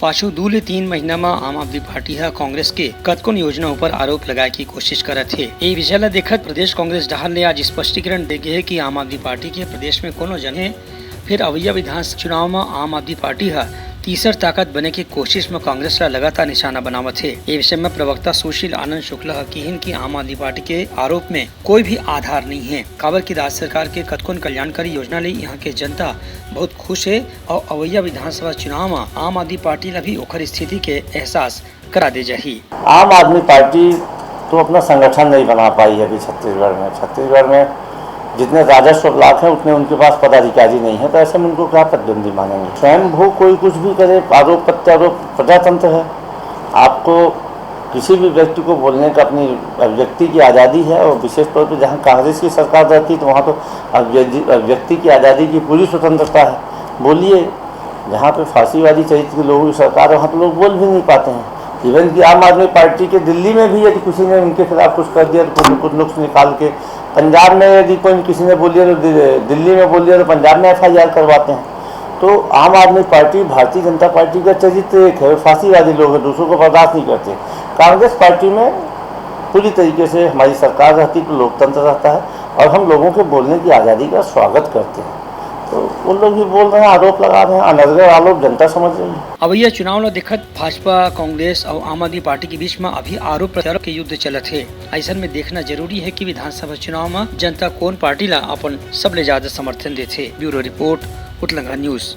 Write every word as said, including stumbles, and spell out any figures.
पाछू दू ले तीन महीना म आम आदमी पार्टी ह कांग्रेस के कतकोन योजना ऊपर आरोप लगाए के कोशिश करत हे। ए विषय ल देखत प्रदेश कांग्रेस डहार ले आज स्पष्टीकरण दे गे हे कि आम आदमी पार्टी के प्रदेश में कोनो जन हे, फिर अवइया विधानसभा चुनाव म आम आदमी पार्टी ह तीसर ताकत बने के कोशिश म कांग्रेस ल लगातार निशाना बनावत हे। ए विषय म प्रवक्ता सुशील आनंद शुक्ला ह किहिन कि आम आदमी पार्टी के आरोप में कोई भी आधार नहीं है, काबर कि राज्य सरकार के कतकोन कल्याणकारी योजना ले यहाँ के जनता बहुत खुश है और अवइया विधानसभा चुनाव म आम आदमी पार्टी ला भी ओखर स्थिति के एहसास करा दे जाही। आम आदमी पार्टी तो अपना संगठन नहीं बना पाई है अभी छत्तीसगढ़ में। छत्तीसगढ़ में जितने राजस्व ब्लॉक हैं, उतने उनके पास पदाधिकारी नहीं है, तो ऐसे में उनको क्या प्रतिद्वंदी मानेंगे? स्वयं वो कोई कुछ भी करे, आरोप प्रत्यारोप प्रजातंत्र है। आपको किसी भी व्यक्ति को बोलने का, अपनी अभिव्यक्ति की आज़ादी है, और विशेष तौर पर जहाँ कांग्रेस की सरकार रहती, तो वहाँ तो अभिव्यक्ति अभिव्यक्ति की आज़ादी की पूरी स्वतंत्रता है। बोलिए, जहाँ पे फांसीवादी चरित्र के लोगों की सरकार है, वहाँ तो लोग बोल भी नहीं पाते हैं। इवन कि आम आदमी पार्टी के दिल्ली में भी यदि किसी ने उनके खिलाफ कुछ कर दिया, तो कुछ कुछ नुक्स निकाल के, पंजाब में यदि कोई किसी ने बोलिए तो दि-, दिल्ली में बोलिए तो पंजाब में एफ आई आर करवाते हैं। तो आम आदमी पार्टी, भारतीय जनता पार्टी का चरित्र एक है, फांसीवादी लोग हैं, दूसरों को बर्दाश्त नहीं करते। कांग्रेस पार्टी में पूरी तरीके से हमारी सरकार रहती तो लोकतंत्र रहता है, और हम लोगों के बोलने की आज़ादी का स्वागत करते हैं। तो वो लोग भी बोल रहे हैं, आरोप लगा रहे हैं, अनर्गल आरोप, जनता समझ रही है। अवइया चुनाव ल देखत भाजपा, कांग्रेस अउ आम आदमी पार्टी के बीच म अभी आरोप प्रत्यारोप के युद्ध चलत हे। अइसन में देखना जरूरी है कि विधानसभा चुनाव म जनता कोन पार्टी ला अपन सबले ज्यादा समर्थन देथे। Bureau report, Utlanga news.